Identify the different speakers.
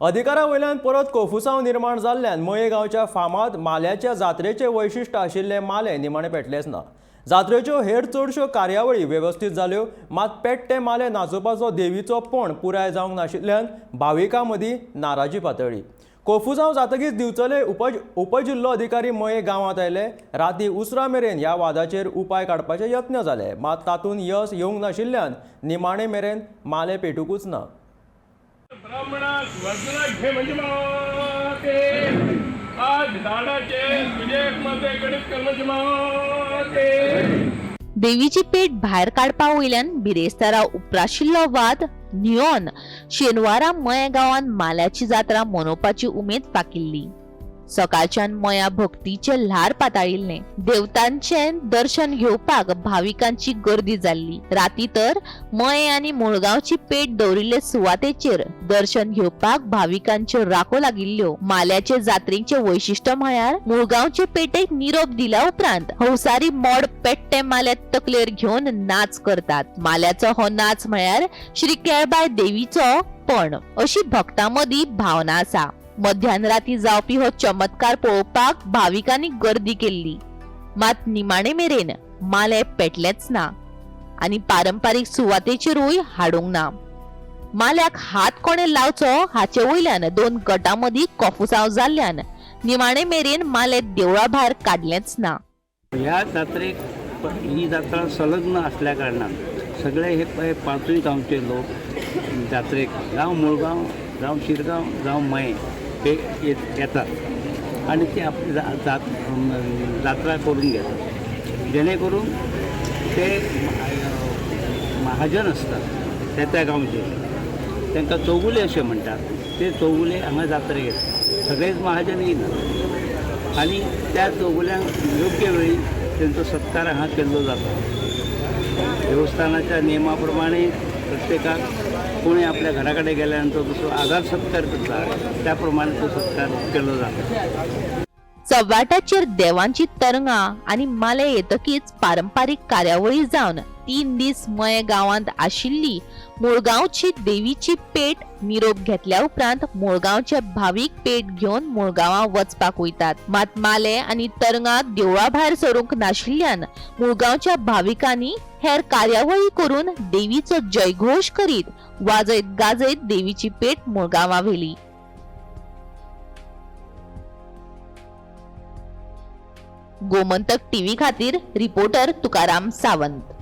Speaker 1: अधिकारा वयल्यान परत कोफुसांव निर्माण जाल्ल्यान मये गांवच्या फामाद माल्याच्या जात्रेचें वैशिश्ट आशिल्ले माले निमाणे पेटलेच ना. जात्रेच्यो हेर चडश्यो कार्यावळी वेवस्थीत जाल्यो, मात पेट्टे माले नाचोवपाचो देवीचो पण पुराय जावंक नाशिल्ल्यान भाविकां मदीं नाराजी पातळ्ळी. कोफुसांव जातकीच दिवचले उपजिल्लो अधिकारी मये गांवांत आयले. राती उसरां मेरेन ह्या वादाचेर उपाय काडपाचे यत्न जाले, मात तातूंत यश येवंक नाशिल्ल्यान निमाणे मेरेन माले पेटुकूच ना.
Speaker 2: ब्राह्मणाक वज्र घे म्हणजे माते, आज झाडाचे तुझे मध्ये गणित कर म्हणजे माते.
Speaker 3: देवीची पेट भायर काडपा वयल्यान बिरेस्तारा उप्राशिल्लो वाद न्हियोन शेनवारा मये गांवांत माल्याची जात्रा मनोवपाची उमेद फाकिल्ली. सकाळच्यान मया भक्तीचे ल्हार पाताळिल्लें. देवतांचें दर्शन घेवपाक भाविकांची गर्दी जाल्ली. राती तर मये आनी मुळगांवची पेट दवरिल्ले सुवातेचेर दर्शन घेवपाक भाविकांच्यो रांको लागिल्ल्यो. माल्याचे जात्रेचें वैशिश्ट म्हळ्यार मुळगांवचे पेटेक निरोप दिल्या उपरांत हंसारी मोड पेट्टे माल्यात तकलेर घेवन नाच करतात. माल्याचो हो नाच म्हळ्यार श्री केळबाय देवीचो पण अशी भक्तां मदीं भावना आसा. मध्यान राती जावपी हो चमत्कार पळोवपाक भाविकांनी गर्दी केल्ली, मात निमाणे मेरेन माले पेटलेच ना आनी पारंपारीक सुवातेचेरूय हाडूंक ना. माल्याक हात कोणे लावचो हाचे वयल्यान दोन गटां मदीं कोफुसांव जाल्ल्यान निमाणे मेरेन माले देवळा भायर काडलेंच ना.
Speaker 4: ह्या जात्रेक ही जात्रा संलग्न आसल्या कारणान सगळे हे पळय पांचूय गांवचे लोक जात्रेक, जावं मुळगांव, जावं शिरगांव, जावं मये, हे येतात आनी ते आपली जात्रा करून घेतात, जेणे करून ते महाजन आसतात त्या त्या गांवचे, तांकां चौगुले अशें म्हणटात. ते चौगुले हांगा जात्रेक येतात. सगळेच महाजन येयना आनी त्या चौगुल्यांक योग्य वेळी तेंचो सत्कार हांगा केल्लो जाता. देवस्थानाच्या नियमा प्रमाणे प्रत्येकाक कोणी आपल्या घरा कडेन गेल्या नंतर जसो आदर सत्कार करता त्या प्रमाणे तो सत्कार केल्लो जाता.
Speaker 3: चव्हाट्याचेर देवांची तरंगां आनी माले येतकीच पारंपारीक कार्यावळी जावन 3 दीस मये गांवांत आशिल्ली मुळगांवची देवीची पेट निरोप घेतल्या उपरांत मुळगांवचे भावीक पेट घेवन मुळगांवां वचपाक वयतात. मात माले आनी तरंगां देवळा भायर सरूंक नाशिल्ल्यान मुळगांवच्या भाविकांनी हेर कार्यावळी करून देवीचो जयघोश करीत वाजयत गाजयत देवीची पेट मुळगांवां व्हेली. गोमंतक टीव्ही खातीर रिपोर्टर तुकाराम सावंत.